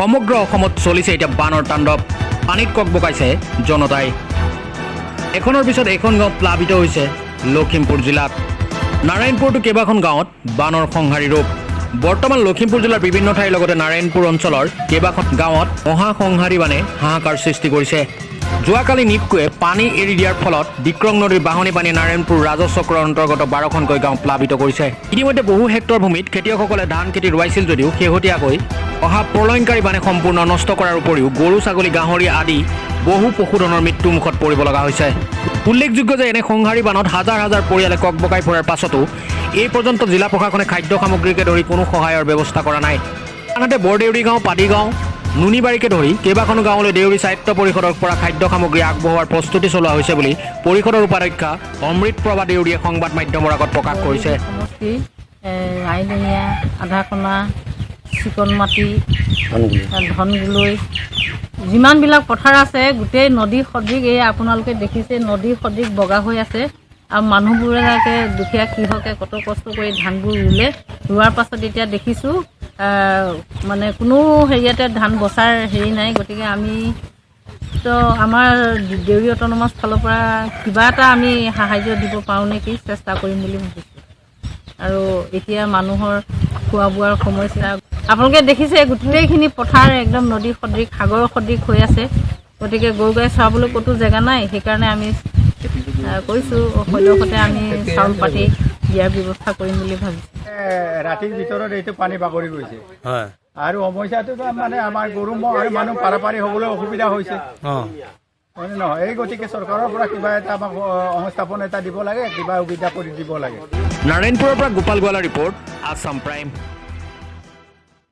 সমগ্ৰ অসমত চলিছে এতিয়া বানৰ তাণ্ডৱ। পানীত ককবকাইছে জনতাই। এখনৰ পিছত এখন গাঁও প্লাবিত হৈছে। লখিমপুৰ জিলাত নাৰায়ণপুৰতো কেইবাখন গাঁৱত বানৰ সংহাৰী ৰূপ। বৰ্তমান লখিমপুৰ জিলাৰ বিভিন্ন ঠাইৰ লগতে নাৰায়ণপুৰ অঞ্চলৰ কেইবাখন গাঁৱত মহাসংহাৰী বানে হাহাকাৰ সৃষ্টি কৰিছে। যোৱাকালি নীপকোৱে পানী এৰি দিয়াৰ ফলত ডিক্ৰং নদীৰ বাঢ়নী পানীয়ে নাৰায়ণপুৰ ৰাজহ চক্ৰৰ অন্তৰ্গত 12খনকৈ গাঁও প্লাবিত কৰিছে। ইতিমধ্যে বহু হেক্টৰ ভূমিত খেতিয়কসকলে ধান খেতি ৰুৱাইছিল যদিও শেহতীয়াকৈ অহা প্ৰলয়ংকাৰী বানে সম্পূৰ্ণ নষ্ট কৰাৰ উপৰিও গৰু, ছাগলী, গাহৰি আদি বহু পশুধনৰ মৃত্যুমুখত পৰিব লগা হৈছে। উল্লেখযোগ্য যে এনে সংহাৰী বানত হাজাৰ হাজাৰ পৰিয়ালে ককবকাই ফুৰাৰ পাছতো এই পৰ্যন্ত জিলা প্ৰশাসনে খাদ্য সামগ্ৰীকে ধৰি কোনো সহায়ৰ ব্যৱস্থা কৰা নাই। আনহাতে বৰদেউৰী গাঁও, পাদিগাঁও, নুনিবাৰীকে ধৰি কেইবাখনো গাঁৱলৈ দেউৰী স্বায়ত্ত পৰিষদৰ পৰা খাদ্য সামগ্ৰী আগবঢ়োৱাৰ প্ৰস্তুতি চলোৱা হৈছে বুলি পৰিষদৰ উপাধ্যক্ষা অমৃত প্ৰভা দেউৰীয়ে সংবাদ মাধ্যমৰ আগত প্ৰকাশ কৰিছে। সমষ্টি ৰাইডঙীয়া, আধাকণা, চিকন মাটি, ধনগুলৈ, যিমানবিলাক পথাৰ আছে গোটেই নদী সদৃশ। এই আপোনালোকে দেখিছে, নদী সদৃশ বগা হৈ আছে। আৰু মানুহবোৰে, দুখীয়া কৃষকে কত কষ্ট কৰি ধানবোৰ ৰুলে। ৰোৱাৰ পাছত এতিয়া দেখিছোঁ মানে কোনো হেৰিয়াতে ধান বচাৰ হেৰি নাই। গতিকে আমি তো আমাৰ দেউৰী অট'নমাছ ফালৰ পৰা কিবা এটা আমি সাহাৰ্য দিব পাৰোঁ নেকি চেষ্টা কৰিম বুলি ভাবিছোঁ। আৰু এতিয়া মানুহৰ খোৱা বোৱাৰ সমস্যা। আপোনালোকে দেখিছে, গোটেইখিনি পথাৰ একদম নদী সদৃশ, সাগৰ সদৃশ হৈ আছে। গতিকে গৰু গাই চৰাবলৈ ক'তো জেগা নাই। সেইকাৰণে আমি কৈছোঁ, সদ্যহতে আমি চাউল পাতি দিয়াৰ ব্যৱস্থা কৰিম বুলি ভাবিছোঁ। ৰাতিৰ ভিতৰত এইটো পানী বাগৰি গৈছে। আৰু সমস্যাটো মানে আমাৰ গৰু, ম'হ আৰু মানুহ পাৰাপাৰি হ'বলৈ অসুবিধা হৈছে, হয়নে নহয়? এই গতিকে চৰকাৰৰ পৰা কিবা এটা আমাক সংস্থাপন এটা দিব লাগে, কিবা সুবিধা কৰি দিব লাগে। নাৰায়ণপুৰৰ পৰা গোপাল গোৱালা ৰিপৰ্ট, আছাম প্ৰাইম।